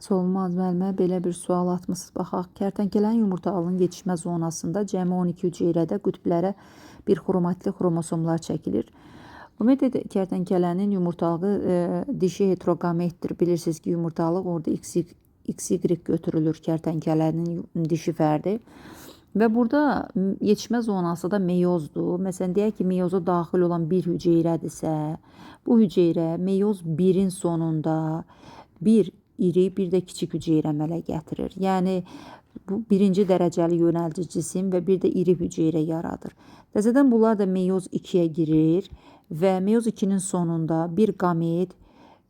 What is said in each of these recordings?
Solmaz müəllimə belə bir sual atmısınız. Baxaq, kərtənkələnin yumurtalığının yetişmə zonasında cəmi 12 hüceyrədə qütblərə bir xromatli xromosomlar çəkilir. Ümumiyyətlə kərtənkələnin yumurtalığı dişi heteroqametdir. Bilirsiniz ki, yumurtalıq orada XY götürülür kərtənkələnin dişi fərdi. Və burada yetişmə zonası da meyozdur. Məsələn, deyək ki, meyoza daxil olan bir hüceyrədirsə, bu hüceyrə meyoz 1-in sonunda bir iri, bir də kiçik hüceyrə əmələ gətirir. Yəni bu birinci dərəcəli yönəldici cisim və bir də iri hüceyrə yaradır. Təzədən bunlar da meyoz 2-yə girir və meyoz 2-nin sonunda bir qamet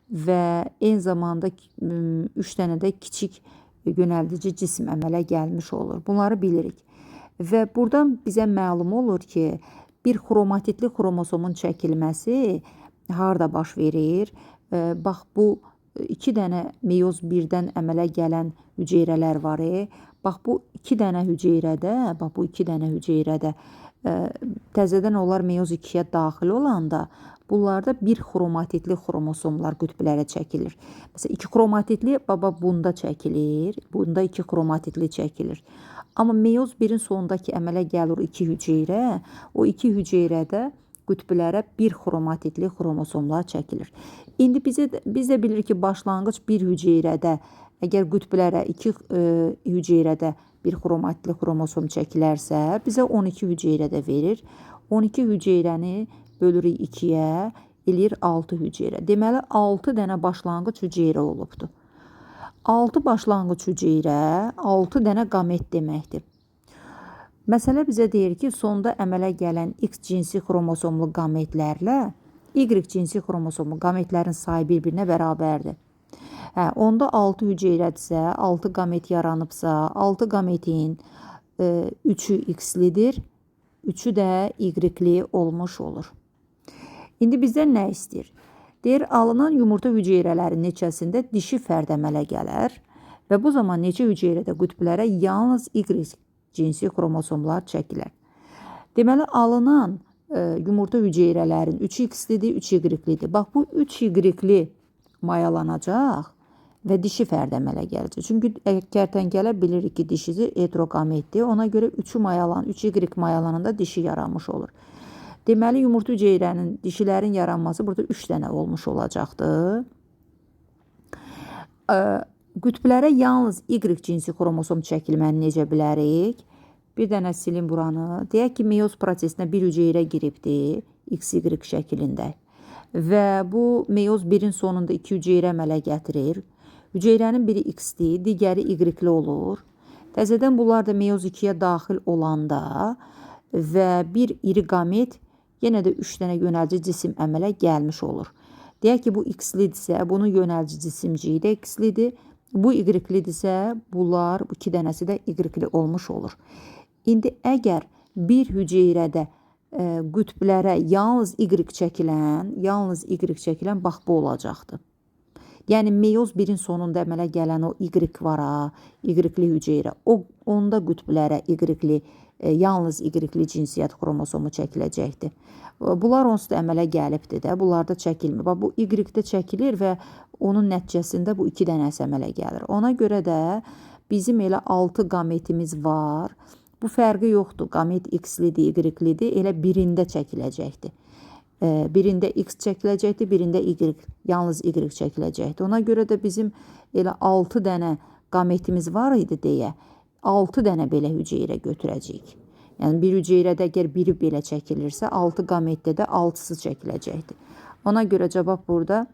və eyni zamanda 3 dənə də kiçik yönəldici cisim əmələ gəlmiş olur. Bunları bilirik. Və buradan bizə məlum olur ki, bir xromatidli xromosomun çəkilməsi harda baş verir? Bax bu iki dənə meyoz 1-dən əmələ gələn hüceyrələr var. Bax bu iki dənə hüceyrədə, bax bu iki dənə hüceyrədə təzədən onlar meyoz 2-yə daxil olanda bunlarda bir xromatidli xromosomlar qütblərə çəkilir. Məsələn, iki xromatidli baba bunda çəkilir, bunda iki xromatidli çəkilir. Amma meyoz 1-in sonundakı əmələ gəlir iki hüceyrə, o iki hüceyrədə qütblərə bir xromatidli xromosomlar çəkilir. İndi biz də bilirik ki, başlanğıc bir hüceyrədə əgər qütblərə iki hüceyrədə bir xromatidli xromosom çəkilərsə, bizə 12 hüceyrə də verir. 12 hüceyrəni bölürük 2-yə, eləyir 6 hüceyrə. Deməli 6 dənə başlanğıc hüceyrə olubdur. 6 başlanğıc hüceyrə 6 dənə qamet deməkdir. Məsələ bizə deyir ki, sonda əmələ gələn X cinsi xromosomlu qametlərlə Y cinsi xromosomlu qametlərin sayı bir-birinə bərabərdir. Hə, onda 6 hüceyrədirsə, 6 qamet yaranıbsa, 6 qametin 3-ü X-lidir, 3-ü də Y-li olmuş olur. İndi bizdən nə istəyir? Deyir, alınan yumurta hüceyrələrinin neçəsində dişi fərd əmələ gələr və bu zaman neçə hüceyrədə qütblərə yalnız Y cinsi xromosomlar çəkilər. Deməli, alınan yumurta hüceyrələrin 3 X-lidir, 3 Y-lidir. Bax, bu 3 Y-li mayalanacaq və dişi fərd əmələ gələcək. Çünki kərtənkələ bilirik ki, dişisi heteroqametdir. Ona görə 3 Y mayalananda dişi yaranmış olur. Deməli, yumurta hüceyrənin, dişilərin yaranması burada 3 dənə olmuş olacaqdır. Qütblərə yalnız Y cinsi xromosom çəkilməni necə bilərik? Bir dənə silim buranı. Deyək ki, meyoz prosesinə bir hüceyrə giribdir, XY şəklində. Və bu meyoz 1-in sonunda iki hüceyrə əmələ gətirir. Hüceyrənin biri X-dir, digəri Y-li olur. Təzədən bunlar da meyoz 2-yə daxil olanda və bir iri qamet yenə də 3 dənə yönəldici cisim əmələ gəlmiş olur. Deyək ki, bu X-lidirsə, bunun yönəldici cisimciyi də X-lidir. Bu Y-lidirsə, bunlar, bu iki dənəsi də Y-li olmuş olur. İndi əgər bir hüceyrədə qütblərə yalnız Y çəkilən, yalnız Y çəkilən bax bu olacaqdır. Yəni meyoz 1-in sonunda əmələ gələn o Y var ha, Y-li hüceyrə. Onda qütblərə Y-li, yalnız Y-li cinsiyyət xromosomu çəkiləcəkdir. Bunlar onsuz da əmələ gəlibdir də, bunlarda çəkilmir. Bax, bu Y-də çəkilir və onun nəticəsində bu iki dənəsi əmələ gəlir. Ona görə də bizim elə 6 qametimiz var. Bu fərqi yoxdur. Qamet X-lidir, Y-lidir. Elə birində çəkiləcəkdir. Birində X çəkiləcəkdir, birində Y, yalnız Y çəkiləcəkdir. Ona görə də bizim elə 6 dənə qametimiz var idi deyə 6 dənə belə hüceyrə götürəcəyik. Yəni bir hüceyrədə əgər biri belə çəkilirsə, 6 qametdə də 6-sı çəkiləcəkdir. Ona görə cavab burada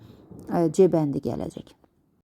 C bəndi gələcək.